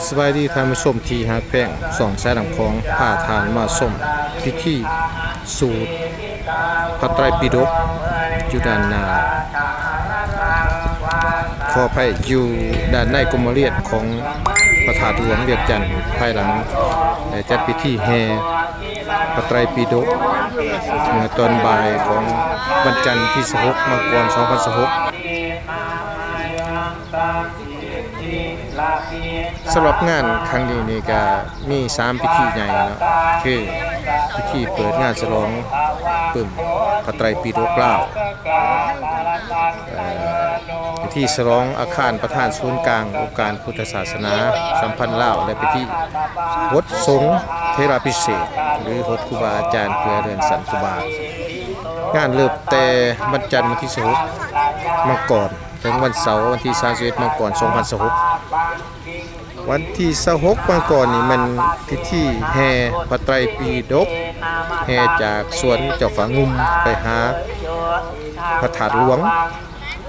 ສະບາຍດີທ່ານຜູ້ຊົມທີ່ຮັກແພງ, ຊ່ອງສາຍນ້ຳຂອງພາທ່ານມາຊົມພິທີສູດພະໄຕປິດົກຢູ່ດ້ານໜ້າ, ຂໍອະໄພ, ຢູ່ດ້ານໃນກົມມະລຽນຂອງພະທາດຫຼວງວຽງຈັນ, ພາຍຫຼັງໄດ້ຈັດພິທີແຫ່ ພະໄຕປິດົກ ເມື່ອຕອນບ່າຍຂອງວັນຈັນທີຊາວຫົກ ມັງກອນ ສອງພັນຊາວຫົກ. ສຳລັບງານຄັ້ງນີ້ນີ້ກະມີສາມພິທີໃຫຍ່ເນາະ, ຄືພິທີເປີດງານສະຫຼອງປຶ້ມພະໄຕປິດົກລາວ, ເອີ ພິທີສະຫຼອງອາຄານປະທານສູນກາງອົງການພຸດທະສາສະໜາສຳພັນລາວ ແລະ ພິທີຫົດສົງເຖລາພິເສກ ຫຼື ຫົດຄູບາອາຈານເພື່ອເລື່ອນຊັ້ນຄູບາ. ງານເລີ່ມແຕ່ວັນຈັນວັນທີຊາວຫົກ ມັງກອນ ເຖິງວັນເສົາວັນທີສາມສິບເອັດ ມັງກອນ ສອງພັນຊາວຫົກ. ວັນທີຊາວຫົກ ມັງກອນນີ້ແມ່ນພິທີແຫ່ພະໄຕປິດົກ, ແຫ່ຈາກສວນເຈົ້າຟ້າງຸ່ມໄປຫາພະທາດຫຼວງ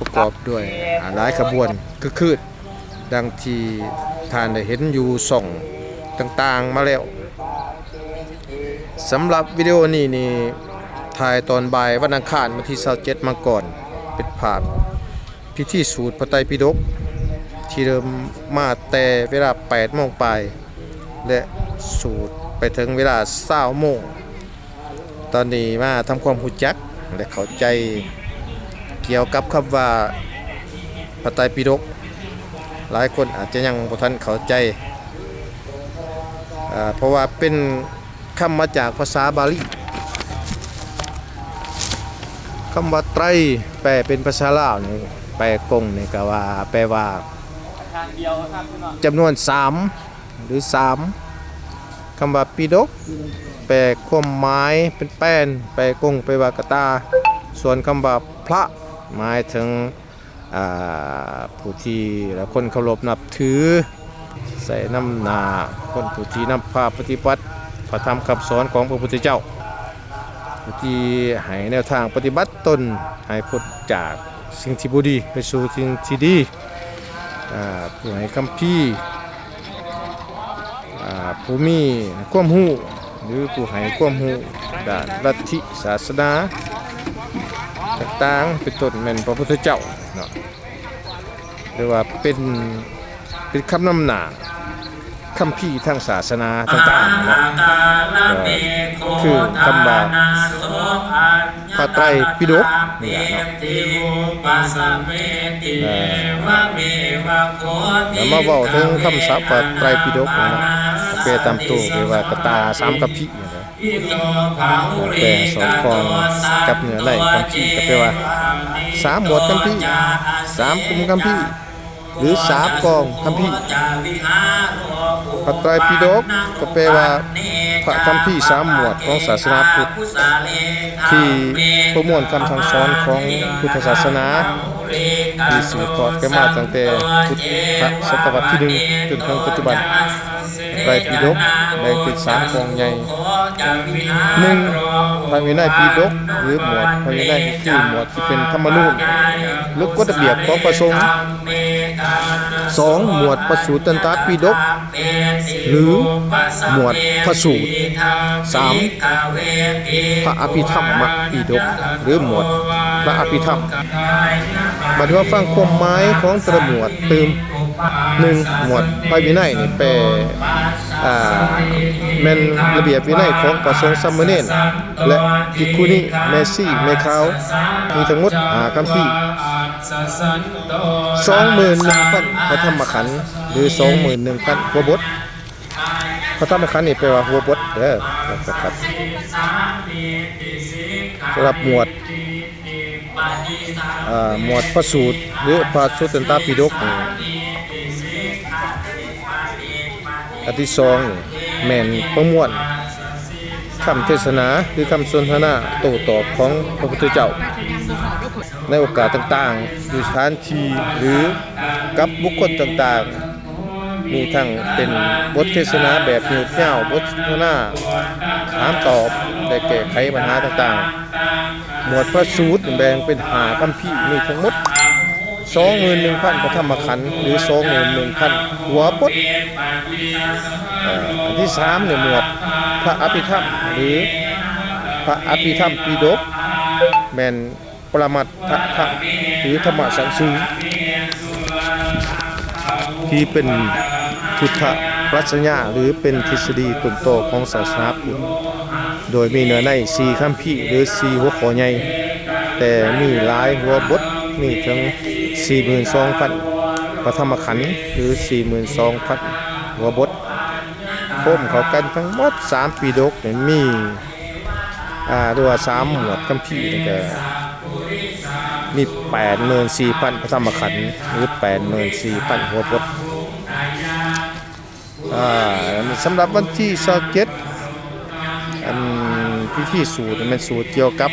ປະກອບດ້ວຍ ອາ ຫຼາຍຂະບວນຄຶກຄື້ນ ດັ່ງທີ່ທ່ານໄດ້ເຫັນຢູ່ຊ່ອງຕ່າງໆມາແລ້ວ. ສຳລັບວິດີໂອນີ້ນີ້ ຖ່າຍຕອນບ່າຍວັນອັງຄານ ວັນທີຊາວເຈັດ ມັງກອນ, ເປັນພາບພິທີສູດພະໄຕປິດົກ ທີ່ເລີ່ມມາແຕ່ເວລາແປດໂມງປາຍ ແລະ ສູດໄປເຖິງເວລາຊາວໂມງ. ຕອນນີ້ມາທຳຄວາມຮູ້ຈັກ ແລະ ເຂົ້າໃຈກ່ຽວກັບຄຳວ່າພະໄຕປິດົກ. ຫຼາຍຄົນອາດຈະຍັງບໍ່ທັນເຂົ້າໃຈ, ເພາະວ່າເປັນຄຳມາຈາກພາສາບາລີ. ຄຳວ່າໄຕ ແປເປັນພາສາລາວນີ້ ແປກົງນີ້ກະວ່າ ແປວ່າຈຳນວນສາມ ຫຼື ສາມ. ຄຳວ່າປິດົກ ແປຄວາມໝາຍເປັນແປ້ນ, ແປກົງແປວ່າກະຕ່າ, ສ່ວນຄຳວ່າພະ ໝາຍເຖິງ ອາ ຜູ້ທີ່ຫຼາຍຄົນເຄົາລົບນັບຖື ໃສ່ນຳໜ້າຄົນຜູ້ທີ່ນຳພາປະຕິບັດພະທຳຄຳສອນຂອງພະພຸດທະເຈົ້າ, ຜູ້ທີ່ໃຫ້ແນວທາງປະຕິບັດຕົນໃຫ້ພົ້ນຈາກສິ່ງທີ່ບໍ່ດີໄປສູ່ສິ່ງທີ່ດີ, ອາ ຜູ້ໃຫ້ຄຳພີ ອາ ຜູ້ມີຄວາມຮູ້ ຫຼື ຜູ້ໃຫ້ຄວາມຮູ້ດ້ານລັດທິສາສະໜາຕ່າງໆ ເປັນຕົ້ນແມ່ນພະພຸດທະເຈົ້າເນາະ, ຫຼືວ່າເປັນ ເປັນຄຳນຳໜ້າຄຳພີທາງສາສະໜາຕ່າງໆເນາະ, ເອີ ຄືຄຳວ່າ ພະໄຕປິດົກນີ້ແຫຼະເນາະ. ເອີ ແລ້ວມາເວົ້າເຖິງຄຳສັບວ່າໄຕປິດົກນີ້ເນາະ, ແປຕາມໂຕແປວ່າກະຕ່າສາມຄຳພີນີ້ແຫຼະ, ແປສອດຄ່ອງກັບເນື້ອໃນຄຳພີ ກະແປວ່າສາມໝວດຄຳພີ, ສາມກຸ່ມຄຳພີ ຫຼື ສາມກອງຄຳພີ. ພະໄຕປິດົກກໍແປວ່າພະຄຳພີສາມໝວດຂອງສາສະໜາພຸດ ທີ່ປະມວນຄຳສັ່ງສອນຂອງພຸດທະສາສະໜາ ທີ່ສືບທອດກັນມາຕັ້ງແຕ່ພຸດທະສະຕະວັດທີໜຶ່ງ ຈົນເຖິງປັດຈຸບັນ. ໄຕປິດົກແບ່ງເປັນສາມກອງໃຫຍ່. ໜຶ່ງ ພະວິໄນປິດົກ ຫຼື ໝວດພະວິໄນ ຄືໝວດທີ່ເປັນທຳມະນູນ ຫຼື ກົດລະບຽບຂອງພະສົງ. ສອງ ໝວດປະສູດຕັນຕະປິດົກ ຫຼື ໝວດພະສູດ. ສາມ ພະອະພິທຳມະປິດົກ ຫຼື ໝວດພະອະພິທຳ. ບັດມາຟັງຄວາມໝາຍຂອງແຕ່ລະໝວດຕື່ມ. ໜຶ່ງ ໝວດພະວິໄນນີ້ແປ ອາ ແມ່ນລະບຽບວິໄນຂອງພະສົງສາມະເນນ ແລະ ພິກຂຸນີ ແມ່ຊີ ແມ່ຂາວ ມີທັງໝົດຫ້າຄຳພີ. ສອງໝື່ນໜຶ່ງພັນພະທຳມະຂັນ ຫຼື ສອງໝື່ນໜຶ່ງພັນຫົວບົດ. ພະທຳມະຂັນນີ້ແປວ່າຫົວບົດເດີ. ສຳລັບໝວດ ເອີ ໝວດພະສູດ ຫຼື ພະສຸດຕັນຕະປິດົກນີ້ ອັນທີສອງ ແມ່ນປະມວນຄຳເທດສະໜາ ຫຼື ຄຳສົນທະນາໂຕ້ຕອບຂອງພະພຸດທະເຈົ້າ ໃນໂອກາດຕ່າງໆ ຢູ່ສະຖານທີ່ ຫຼື ກັບບຸກຄົນຕ່າງໆ. ມີທັງເປັນບົດເທດສະໜາແບບຍືດຍາວ, ບົດສົນທະນາຖາມຕອບ ແລະ ແກ້ໄຂບັນຫາຕ່າງໆ. ໝວດພະສູດແບ່ງເປັນຫ້າຄຳພີ, ມີທັງໝົດ ສອງໝື່ນໜຶ່ງພັນປະທຳມະຂັນ ຫຼື ສອງໝື່ນໜຶ່ງພັນຫົວບົດ. ເອີ ອັນທີສາມນີ້ ໝວດພະອະພິທຳ ຫຼື ພະອະພິທຳປິດົກ ແມ່ນປະລະມັດທະທຳ ຫຼື ທຳມະສັນສູງ ທີ່ເປັນພຸດທະປັດຊະຍາ ຫຼື ເປັນທິດສະດີຕົ້ນຕໍຂອງສາສະໜາພຸດ ໂດຍມີເນື້ອໃນສີ່ຄຳພີ ຫຼື ສີ່ຫົວຂໍ້ໃຫຍ່ ແຕ່ມີຫຼາຍຫົວບົດ ມີເຖິງສີ່ໝື່ນສອງພັນປະທຳມະຂັນ ຫຼື ສີ່ໝື່ນສອງພັນຫົວບົດ. ໂຮມເຂົ້າກັນທັງໝົດສາມປີດົກນີ້ມີ ອ່າ ຫຼືວ່າສາມໝວດຄຳພີນີ້ກະມີແປດໝື່ນສີ່ພັນປະທຳມະຂັນ ຫຼື ແປດໝື່ນສີ່ພັນຫົວບົດ. ອ່າ ສຳລັບວັນທີຊາວເຈັດ ອັນພິທີສູດແມ່ນສູດກ່ຽວກັບ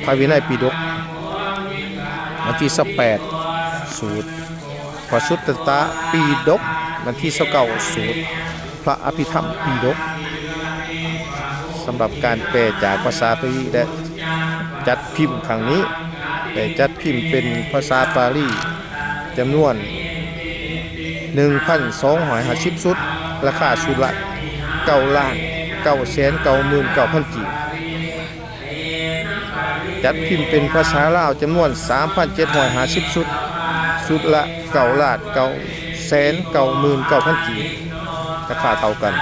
ພະວິໄນປິດົກ. ວັນທີຊາວແປດ ສູດພະສຸດຕະຕະປິດົກ. ວັນທີຊາວເກົ້າ ສູດພະອະພິທຳປິດົກ. ສຳລັບການແປຈາກພາສາບາລີ ແລະ ຈັດພິມຄັ້ງນີ້ ໄດ້ຈັດພິມເປັນພາສາບາລີ ຈຳນວນໜຶ່ງພັນສອງຮ້ອຍຫ້າສິບຊຸດ, ລາຄາຊຸດລະເກົ້າລ້ານເກົ້າແສນເກົ້າໝື່ນເກົ້າພັນກີບ. ຈັດພິມເປັນພາສາລາວຈຳນວນສາມພັນເຈັດຮ້ອຍຫ້າສິບຊຸດ, ຊຸດລະເກົ້າລ້ານເກົ້າແສນເກົ້າໝື່ນເກົ້າພັນກີບ, ລາຄາເທົ່າກັນ.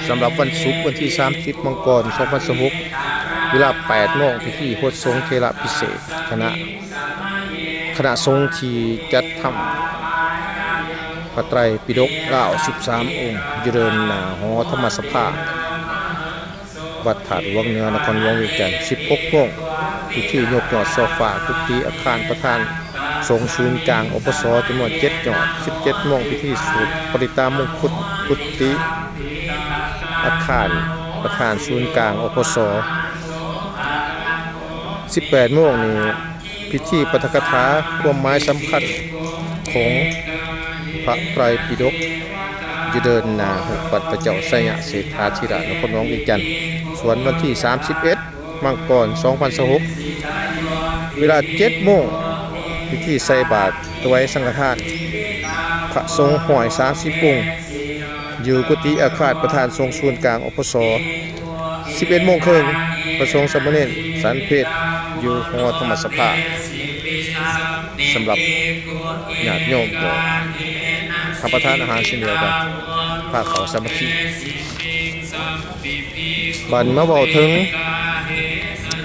ສຳລັບວັນສຸກ ວັນທີສາມສິບ ມັງກອນ ສອງພັນຊາວຫົກ ເວລາແປດໂມງ ພິທີຫົດສົງເຖລະພິເສດ ຄະນະ ຄະນະສົງທີ່ຈັດທຳພະໄຕປິດົກລາວສິບສາມອົງ ຢູ່ເດີ່ນໜ້າຫໍທຳມະສະພາ ວັດທາດຫວງເໜືອ ນະຄອນຫຼວງວຽງຈັນ. ສິບຫົກໂມງ ພິທີຍົກຍອດຊໍ່ຟ້າກຸຕິອາຄານປະທານສົງສູນກາງ ອພສ ຈຳນວນເຈັດຍອດ. ສິບເຈັດໂມງ ພິທີສູບປະລິດຕາມຸງຄຸດ ກຸຕິອາຄານປະທານສູນກາງ ອພສ. ສິບແປດໂມງນີ້ ພິທີປາຖະກະຖາຄວາມໝາຍສຳຄັນຂອງພະໄຕປິດົກ ຢູ່ເດີ່ນໜ້າຮູບປັດພະເຈົ້າໄຊຍະເສດຖາທິລາດ ນະຄອນຫຼວງວຽງຈັນ. ສ່ວນວັນທີສາມສິບເອັດ ມັງກອນ ສອງພັນຊາວຫົກ ເວລາເຈັດໂມງ ພິທີໃສ່ບາດຖວາຍສັງຄະທານ ພະສົງຮ້ອຍສາມສິບອົງ ຢູ່ກຸຕິອາຄານປະທານສົງສູນກາງ ອພສ. ສິບເອັດໂມງເຄິ່ງ ພະສົງສາມະເນນສັນເພັດຢູ່ຫໍທຳມະສະພາ. ສຳລັບຍາດໂຍມກໍຮັບປະທານອາຫານເຊັ່ນດຽວກັນ ພາເຂົ້າສາມັກຄີ. ບັດມາເວົ້າເຖິງ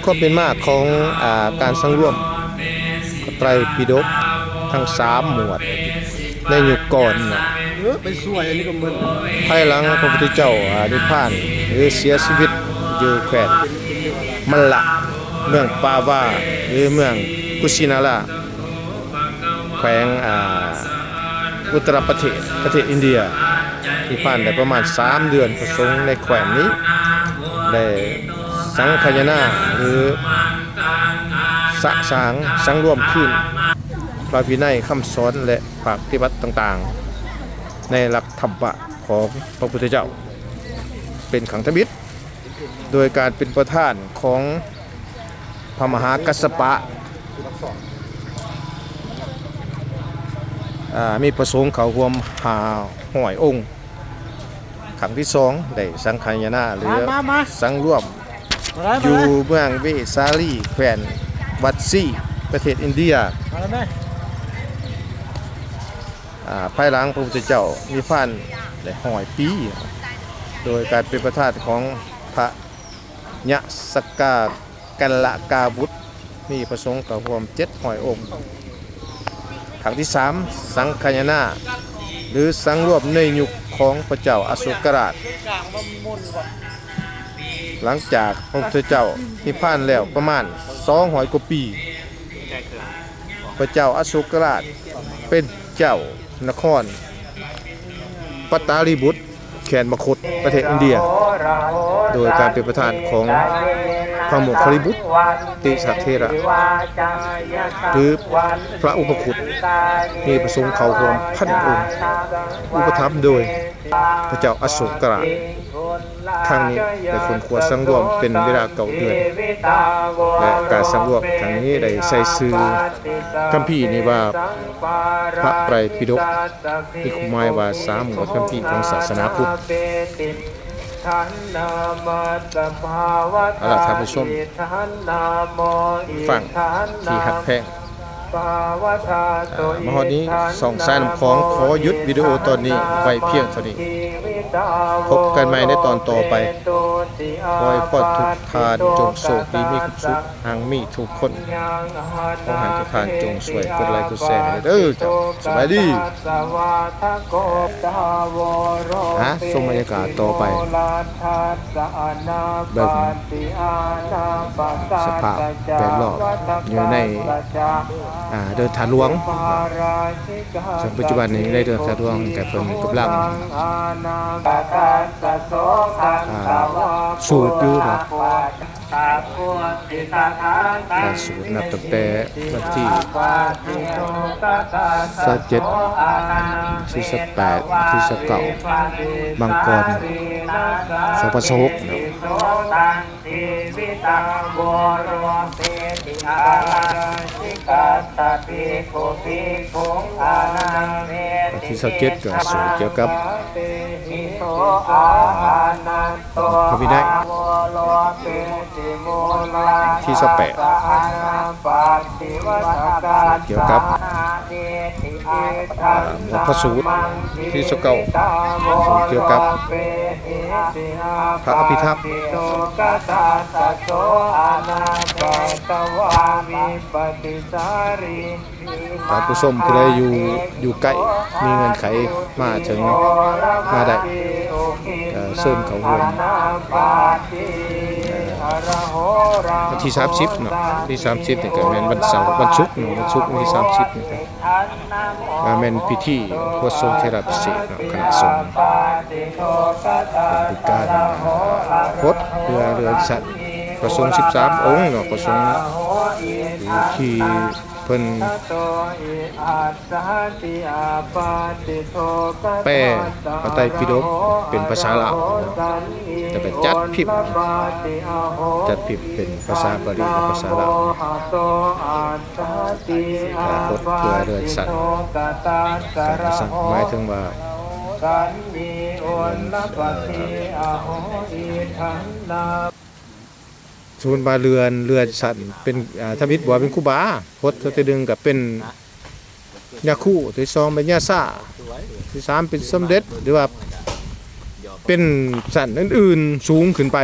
ຄວາມເປັນມາຂອງ ອ່າ ການສັງລວມພະໄຕປິດົກທັງສາມໝວດໃນຍຸກກ່ອນນະ. ເອີ ໄປຊ່ວຍອັນນີ້ກໍເໝິດ. ພາຍຫຼັງພະພຸດທະເຈົ້າ ອ່າ ນິບພານ ຫຼື ເສຍຊີວິດຢູ່ແຂວງມະລະ ເມືອງປາວາ ຫຼື ເມືອງກຸຊິນາລາ ແຂວງ ອ່າ ອຸດຕະລະປະເທດ ປະເທດອິນເດຍ. ນິບພານໄດ້ປະມານສາມເດືອນ ພະສົງໃນແຂວງນີ້ໄດ້ສັງຄາຍະນາ ຫຼື ສະສາງສັງລວມຄືນພະວິໄນຄຳສອນ ແລະ ພະປະຕິບັດຕ່າງໆ ໃນຫຼັກທຳມະຂອງພະພຸດທະເຈົ້າເປັນຄັ້ງທຳອິດ ໂດຍການເປັນປະທານຂອງພະມະຫາກັດສະປະ ອ່າ ມີພະສົງເຂົ້າຮ່ວມຫ້າຮ້ອຍອົງ. ຄັ້ງທີສອງ ໄດ້ສັງຄາຍະນາ ຫຼື ມາ ມາ ມາ ສັງລວມ ມາເລີຍ ຢູ່ເມືອງເວສາລີ ແຂວງວັດຊີ ປະເທດອິນເດຍ. ມາເລີຍແມ່. ອ່າ ພາຍຫຼັງພະພຸດທະເຈົ້ານິບພານໄດ້ຮ້ອຍປີ ໂດຍການເປັນປະທານຂອງພະຍະສັກກາກັນລະກາບຸດ ມີພະສົງເຂົ້າຮ່ວມເຈັດຮ້ອຍອົງ. ຄັ້ງທີສາມ ສັງຄາຍະນາ ຫຼື ສັງລວມໃນຍຸກຂອງພະເຈົ້າອະໂສກະລາດ. ຫຼັງຈາກພະພຸດທະເຈົ້ານິບພານແລ້ວປະມານສອງຮ້ອຍກວ່າປີ, ພະເຈົ້າອະໂສກະລາດເປັນເຈົ້ານະຄອນປະຕາລີບຸດ ແຄນມະຄົດ ປະເທດອິນເດຍ ໂດຍການເປັນປະທານຂອງພະໂມກຄະລິບຸດຕິສະເຖລະ ຫຼື ພະອຸປະຄຸດ, ມີພະສົງເຂົ້າຮ່ວມພັນອົງ, ອຸປະຖຳໂດຍພະເຈົ້າອະໂສກະລາດ. ຄັ້ງນີ້ໄດ້ຄົ້ນຄວ້າສັງລວມເປັນເວລາເກົ້າເດືອນ ແລະ ການສັງລວມຄັ້ງນີ້ໄດ້ໃສ່ຊື່ຄຳພີນີ້ວ່າ ພະໄຕຣປິດົກ ມີຄວາມໝາຍວ່າສາມໝວດຄຳພີຂອງສາສະໜາພຸດ. ເອົາລະ ທ່ານຜູ້ຊົມຜູ້ຟັງທີ່ຮັກແພງ, ມາຮອດນີ້ ຊ່ອງສາຍນ້ຳຂອງຂໍຢຸດວິດີໂອຕອນນີ້ໄວ້ພຽງເທົ່ານີ້. ພົບກັນໃໝ່ໃນຕອນຕໍ່ໄປ. ຂໍອວຍພອນທຸກທ່ານຈົ່ງໂຊກດີມີຄວາມສຸກຮັ່ງມີທຸກຄົນ. ຂໍໃຫ້ທຸກທ່ານຈົ່ງຊ່ວຍກົດໄລກົດແຊໃຫ້ເດີເຈົ້າ. ສະບາຍດີ. ຫາຊົມບັນຍາກາດຕໍ່ໄປ ເບິ່ງສະພາບແວດລ້ອມຢູ່ໃນ ອ່າ ເດີ່ນທາດຫຼວງ. ເຊິ່ງປັດຈຸບັນນີ້ໃນເດີ່ນທາດຫຼວງກໍເພິ່ນກຳລັງ ອ່າ ສູດຢູ່ເນາະ. ການສູດນັບຕັ້ງແຕ່ວັນທີຊາວເຈັດ ທີຊາວແປດ ທີຊາວເກົ້າ ມັງກອນ ສອງພັນຊາວຫົກເນາະ. ວັນທີຊາວເຈັດ ກໍສູດກ່ຽວກັບ ອ່າ ພະວິໄນ. ທີຊາວແປດ ກ່ຽວກັບ ອ່າ ໝວດພະສູດ. ທີຊາວເກົ້າ ສູດກ່ຽວກັບພະອະພິທຳ. ທ່ານຜູ້ຊົມຜູ້ໃດຢູ່ ຢູ່ໃກ້ ມີເງື່ອນໄຂມາເຖິງ ມາໄດ້ ກໍເຊີນເຂົ້າຮ່ວມ. ວັນທີສາມສິບເນາະ, ວັນທີສາມສິບນີ້ກໍແມ່ນວັນເສົາ ວັນສຸກເນາະ, ວັນສຸກວັນທີສາມສິບນີ້ກໍ ກໍແມ່ນພິທີບົວງສວງເຖລະພິເສກເນາະ, ຄະນະສົງເປັນພິທີການຫົດເພື່ອເລື່ອນຊັ້ນພະສົງສິບສາມອົງເນາະ, ພະສົງທີ່ເພິ່ນແປພະໄຕປິດົກເປັນພາສາລາວເນາະ, ແລ້ວກໍຈັດພິມ ຈັດພິມເປັນພາສາບາລີ ແລະ ພາສາລາວ. ການຫົດເພື່ອເລື່ອນຊັ້ນ ການເລື່ອນຊັ້ນໝາຍເຖິງວ່າ ເລື່ອນ ເອີ ສົມມຸດວ່າເລື່ອນ ເລື່ອນຊັ້ນເປັນ ອ່າ ທຳອິດບໍ່ວ່າເປັນຄູບາ, ຫົດເທື່ອທີໜຶ່ງກໍເປັນຍາຄູ, ທີສອງເປັນຍາຊາ, ທີສາມເປັນສົມເດັດ ຫຼືວ່າເປັນຊັ້ນອື່ນໆສູງຂຶ້ນໄປ.